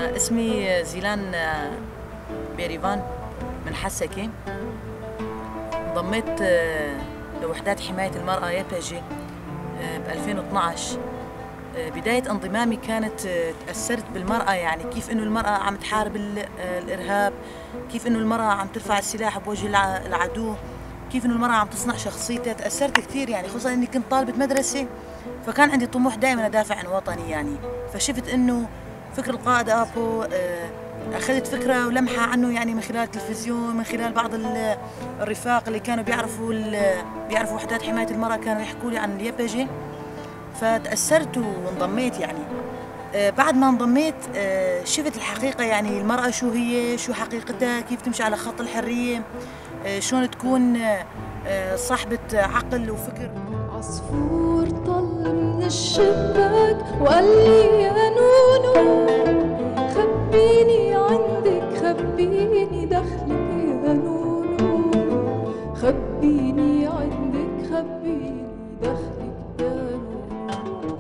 أنا اسمي زيلان بيريفان من حسكة. انضميت لوحدات حماية المرأة يبجي ب 2012. بداية انضمامي كانت تأثرت بالمرأة، يعني كيف إنه المرأة عم تحارب الإرهاب، كيف إنه المرأة عم ترفع السلاح بوجه العدو، كيف إنه المرأة عم تصنع شخصيتها. تأثرت كثير يعني، خصوصا إني كنت طالبة مدرسة، فكان عندي طموح دائما أدافع عن وطني يعني. فشفت إنه فكر القائد آبو، أخذت فكرة ولمحة عنه يعني من خلال التلفزيون، من خلال بعض الرفاق اللي كانوا بيعرفوا وحدات حماية المرأة، كانوا يحكوا لي عن اليبجي، فتأثرت وانضميت يعني. بعد ما انضميت شفت الحقيقة يعني، المرأة شو هي، شو حقيقتها، كيف تمشي على خط الحرية، شلون تكون صاحبة عقل وفكر. عصفور طل من الشباك وقال لي يا نونو خبيني عندك، خبيني دخلك يا نونو، خبيني عندك، خبيني دخلك يا نونو.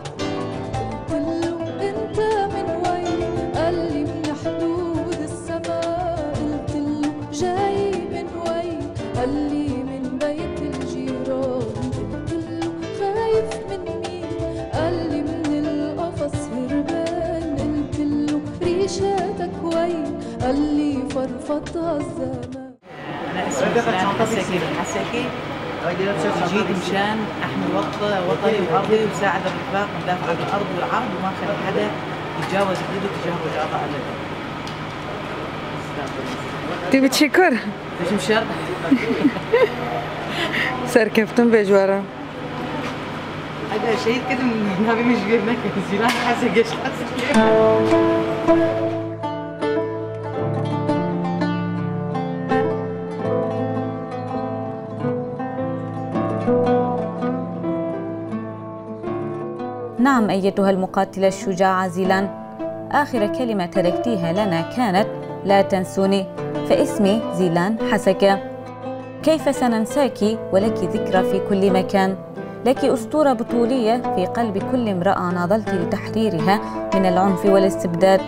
قلت له انت من وين؟ قال لي من حدود السماء. قلت له جاي من وين؟ قال لي من بيت الجيران. قلت له خايف من مين؟ قال لي من القفص هربان. قلت له ريشاتك وين؟ قال لي فرفطها الزمان. أنا اسمي زيلان حسكي من حسكي، جيت مشان أحمي وطني وأرضي وساعد الرفاق وندافع عن الأرض والعرض، وما نخلي حدا يتجاوز حدوده تجاه رجاء أبدا. تبي تشكر؟ ليش مشر؟ سركفتن بجوارة. هذا شيء كده من نبي مش غيرنا زيلان حسكي حسكي. نعم أيتها المقاتلة الشجاعة زيلان، آخر كلمة تركتيها لنا كانت لا تنسوني، فاسمي زيلان حسكة. كيف سننساك ولك ذكرى في كل مكان؟ لك أسطورة بطولية في قلب كل امرأة ناضلت لتحريرها من العنف والاستبداد.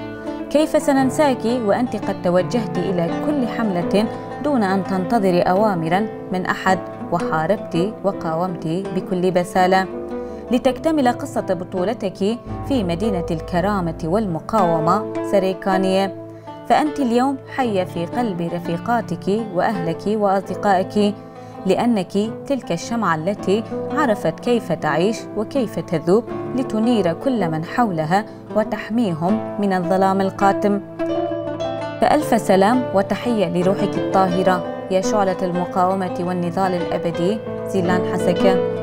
كيف سننساك وأنت قد توجهت إلى كل حملة دون أن تنتظري أوامرا من أحد، وحاربت وقاومت بكل بسالة لتكتمل قصة بطولتك في مدينة الكرامة والمقاومة سريكانية. فأنت اليوم حية في قلب رفيقاتك وأهلك وأصدقائك، لأنك تلك الشمعة التي عرفت كيف تعيش وكيف تذوب لتنير كل من حولها وتحميهم من الظلام القاتم. فألف سلام وتحية لروحك الطاهرة يا شعلة المقاومة والنضال الأبدي زيلان حسكة.